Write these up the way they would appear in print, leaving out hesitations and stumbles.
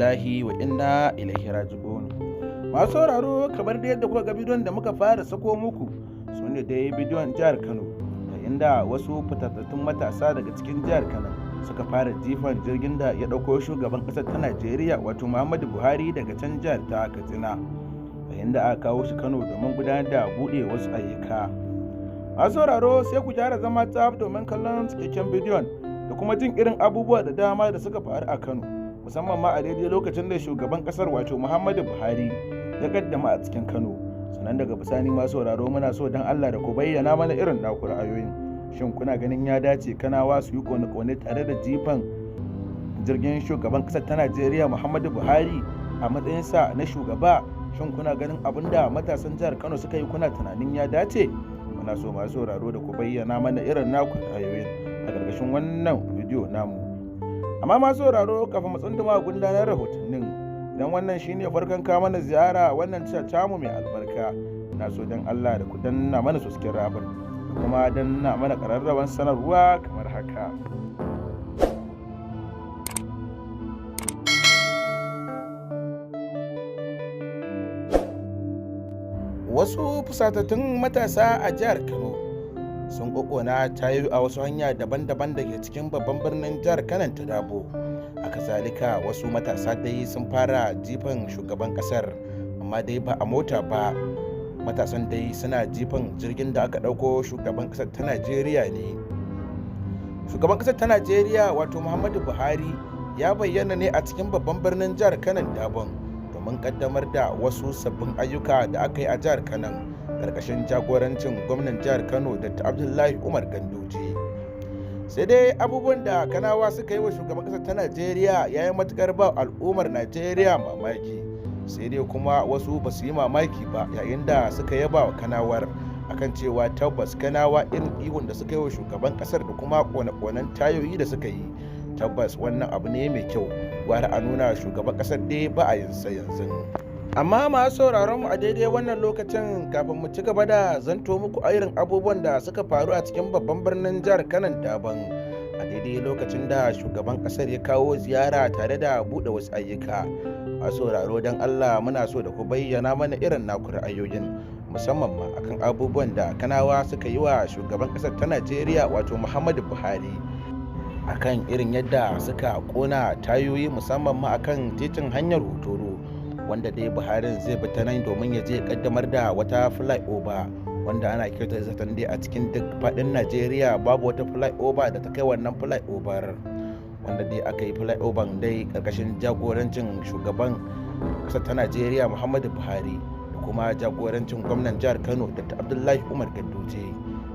Lillahi wa inna ilaihi raji'un. Masu sauraro, kamar da yadda kuka ga bidiyon da muka fara sako muku, su ne dai bidiyon jihar Kano, inda wasu fitattun matasa daga cikin jihar Kano suka fara jifan jirgin da ya ɗauko shugaban ƙasar ta Najeriya, wato Muhammadu Buhari, daga can jihar ta Katsina, yayin da aka kawo shi Kano domin gudanar da buɗe wasu ayyuka. Masu sauraro, sai ku gyara zama tsaf domin kallon cikakken bidiyon da kuma jin irin abubuwa da dama da suka faru a Kano, musamman ma a daidai lokacin da shugaban ƙasar, wato Muhammadu Buhari, ya kaddama a cikin Kano. Sannan daga bisani, masu sauraro, muna so don Allah da ku bayyana mana irin naku ra'ayoyin. Shin kuna ganin ya dace Kanawa su yi kone-kone tare da jifan jirgin shugaban ƙasar ta Najeriya Muhammadu Buhari a matsayinsa na shugaba? Shin kuna ganin abin da matasan jihar Kano suka yi, kuna tunanin ya dace? Muna so, masu sauraro, da ku bayyana mana irin naku ra'ayoyin a ƙarƙashin wannan bidiyo namu. Amma masu sauraro, kafin mu tsunduma gundanar rahotannin, idan wannan shine farkon kawo mana ziyara wannan tasha tamu mai albarka, na so don Allah da ku danna mana subscribe da kuma danna mana ƙararrawar sanarwa kamar haka. Wasu fusatattun matasa a jihar Kano sun kokona tayoyi a wasu hanya daban-daban da ke cikin babban birnin jihar Kano ta Dabo. A kazalika, wasu matasa dai sun fara jifan shugaban kasar, amma dai ba a mota ba. Matasan dai suna jifan jirgin da aka ɗauko shugaban kasar ta Najeriya ne. Shugaban kasar ta Najeriya, wato Muhammadu Buhari, ya bayyana ne a cikin babban birnin jihar Kano Dabon domin kaddamar da wasu sabbin ayyuka da aka yi a jihar Kano karkashin jagorancin gwamnan jihar Kano, Dr. Abdullahi Umar Ganduje. Sai dai abubuwan da Kanawa suka yi wa shugaban kasar ta Najeriya ya yi matukar ba al'ummar Najeriya mamaki. Sai dai kuma wasu ba su yi mamaki ba, yayin da suka yaba wa Kanawar akan cewa tabbas Kanawa irin ihun da suka yi wa shugaban kasar da kuma kone-konen tayoyi da suka yi, tabbas wannan abu ne mai kyau, gwara a nuna shugaban kasar dai ba a yin sa yanzu. Amma masu sauraron mu, a daidai wannan lokacin, kafin mu ci gaba da zanto muku irin abubuwan da suka faru a cikin babban birnin jihar Kanon Daban a daidai lokacin da shugaban kasar ya kawo ziyara tare da buɗe wasu ayyuka, masu sauraro, don Allah muna so da ku bayyana mana irin naku ra'ayoyin, musamman ma akan abubuwan da Kanawa suka yi wa shugaban kasar ta Najeriya, wato Muhammadu Buhari, akan irin yadda suka kona tayoyi, musamman ma akan titin hanyar Hotoro, wanda dai Buharin zai bi ta nan domin ya je kaddamar da wata flyover, wanda ana kyautar zaton dai a cikin duk faɗin Najeriya babu wata flyover da ta kai wannan flyover, wanda dai aka yi flyover dai karkashin jagorancin shugaban ƙasar ta Najeriya Muhammadu Buhari da kuma jagorancin gwamnan jihar Kano, Dr. Abdullahi Umar Ganduje.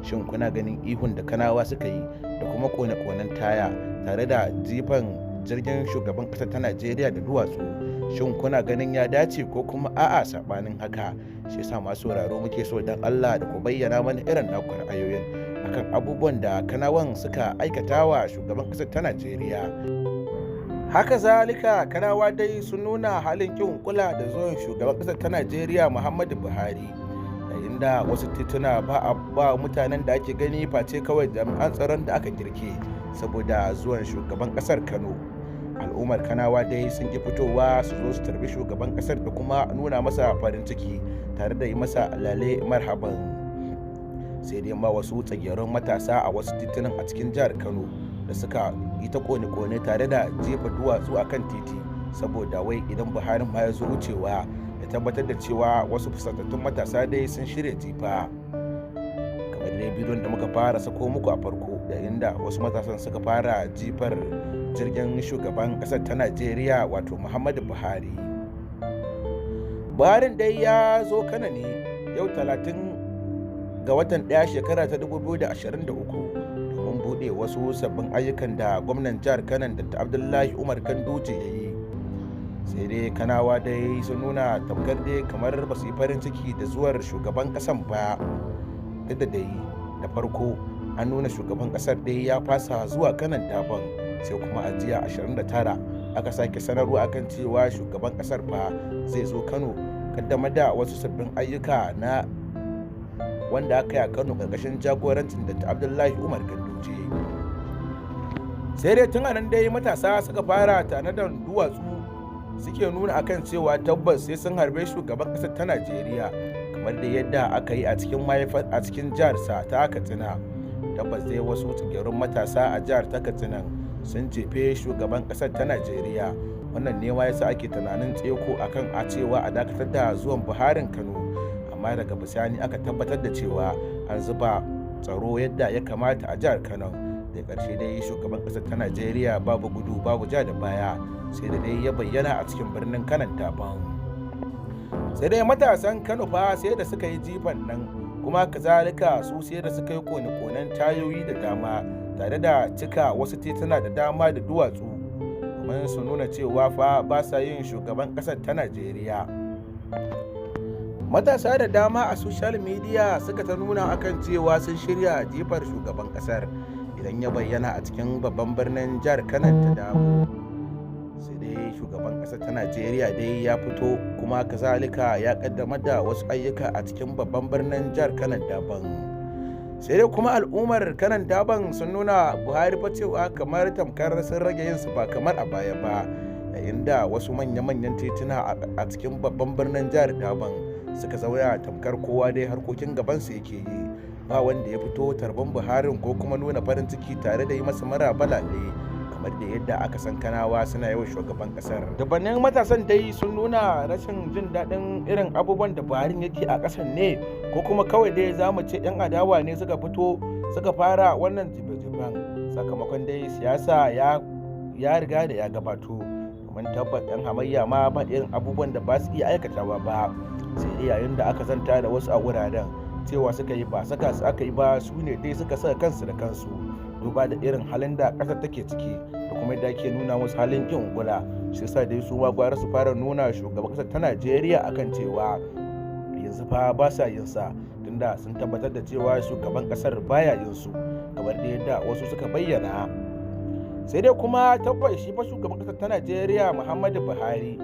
Shin kuna ganin ihun da Kanawa suka yi da kuma kone-konen taya tare da jifan jirgin shugaban ƙasar ta Najeriya da duwatsu, shin kuna ganin ya dace ko kuma a'a sabanin haka? Shi yasa, masu sauraro, muke so dan Allah da ku bayyana mana irin naku ra'ayoyin akan abubuwan da Kanawan suka aikata wa shugaban ƙasar ta Najeriya. Haka zalika, Kanawa dai sun nuna halin kin kula da zuwan shugaban ƙasar ta Najeriya Muhammadu Buhari, yayin da wasu tituna ba a ba mutanen da ake gani face kawai jami'an tsaron da aka girke saboda zuwan shugaban ƙasar Kano. Al'ummar Kanawa dai sun ki fitowa su zo su tarbi shugaban kasar da kuma nuna masa farin ciki tare da yi masa lale marhaban. Sai dai ma wasu tsagerun matasa a wasu titunan a cikin jihar Kano da suka yi ta kone-kone tare da jefa duwatsu a kan titi, saboda wai idan Buhari ma ya zo wucewa ya tabbatar da cewa wasu fusatattun matasa dai sun shirya jifa, kamar dai bidiyon da muka fara sako muku a farko, yayin da wasu matasan suka fara jifar jirgin shugaban kasar ta Najeriya, wato Muhammadu Buhari. Buharin dai ya zo Kano ne yau 30 ga watan 1 shekara ta 2023 domin buɗe wasu sabbin ayyukan da gwamnan jihar Kano, Dr. Abdullahi Umar Ganduje, ya yi. Sai dai Kanawa dai sun nuna tamkar dai kamar ba su yi farin ciki da zuwar shugaban kasan ba, duk da dai da farko an nuna shugaban kasar dai ya fasa zuwa Kanon Daban. Sai kuma a jiya 29 aka sake sanarwa akan cewa shugaban kasar fa zai zo Kano kaddamar da wasu sabbin ayyuka na wanda aka yi a Kano karkashin jagorancin Dr. Abdullahi Umar Ganduje. Sai dai tun anan dai matasa suka fara tanadar duwatsu. suke nuna akan cewa tabbas sai sun harbe shugaban ƙasar ta Najeriya, kamar da yadda aka yi a cikin mahaifar a cikin jihar sa ta Katsina. Tabbas dai wasu tsigerun matasa a jihar ta Katsina sun jefe shugaban ƙasar ta Najeriya. Wannan ne ma yasa ake tunanin tseko akan a cewa a dakatar da zuwan Buharin Kano, amma daga bisani aka tabbatar da cewa an zuba tsaro yadda ya kamata a jihar Kano. Da ƙarshe dai shugaban ƙasar ta Najeriya babu gudu babu ja da baya, sai da dai ya bayyana a cikin birnin Kanon Daban. Sai dai matasan Kano fa sai da suka yi jifan nan, kuma kazalika su sai da suka yi kone-konen tayoyi da dama tare da cika wasu tituna da dama da duwatsu, domin su nuna cewa fa ba sa yin shugaban ƙasar ta Najeriya. Matasa da dama a social media suka ta nuna akan cewa sun shirya jifar shugaban ƙasar idan ya bayyana a cikin babban birnin jihar Kano ta Dabo. Sai dai shugaban ƙasar ta Najeriya dai ya fito, kuma kazalika ya kaddamar da wasu ayyuka a cikin babban birnin jihar Kano Daban. Sai dai kuma al'ummar Kano Daban sun nuna Buhari fa cewa kamar tamkar sun rage yin su ba kamar a baya ba, yayin da wasu manya-manyan tituna a cikin babban birnin jihar Daban suka zauna tamkar kowa dai harkokin gabansu yake yi, ba wanda ya fito tarban Buharin ko kuma nuna farin ciki tare da yi masa maraba lale kamar da yadda aka san Kanawa suna yawan shugaban kasar. Dubannin matasan dai sun nuna rashin jin daɗin irin abubuwan da Buharin yake a ƙasar ne, ko kuma kawai dai za mu ce 'yan adawa ne suka fito suka fara wannan jibe-jiben, sakamakon dai siyasa ya riga da ya gabato, domin tabbas 'yan hamayya ma ba irin abubuwan da ba su iya aikatawa ba. Sai dai yayin da aka zanta da wasu a wuraren, cewa suka yi ba saka su aka yi ba, su ne dai suka saka kansu da kansu, duba da irin halin da ƙasar take ciki da kuma yadda ake nuna musu halin ƙin kula. Shi yasa dai su ma gwara su fara nuna shugaban ƙasar ta Najeriya akan cewa yanzu fa ba sa yin sa, tunda sun tabbatar da cewa shugaban ƙasar baya yin su kamar da yadda wasu suka bayyana. Sai dai kuma tabbas shi fa shugaban ƙasar ta Najeriya Muhammadu Buhari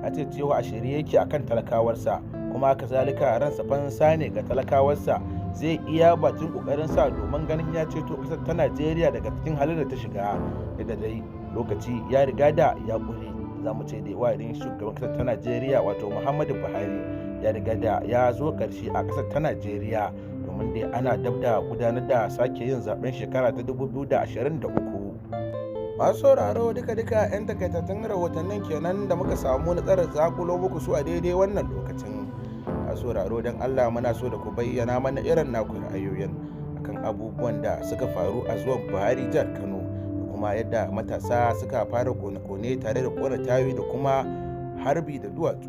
ya ce cewa a shirye yake akan talakawarsa, kuma kazalika ransa fansa ne ga talakawarsa, zai iya bakin kokarinsa domin ganin ya ceto kasar ta Najeriya daga cikin halin da ta shiga. Da dai lokaci ya riga da ya kure, za mu ce dai wa'adin shugaban kasar ta Najeriya wato Muhammadu Buhari ya riga da ya zo karshe a kasar ta Najeriya, domin dai ana dab da gudanar da sake yin zaben shekara ta 2023. Masu sauraro, duka-duka 'yan takaitattun rahotannin kenan da muka samu nasarar zakulo muku su a daidai wannan lokacin. Masu sauraro, don Allah muna so da ku bayyana mana irin naku ra'ayoyin akan abubuwan da suka faru a zuwan Buhari jihar Kano, da kuma yadda matasa suka fara kone-kone tare da kona tayoyi da kuma harbi da duwatsu.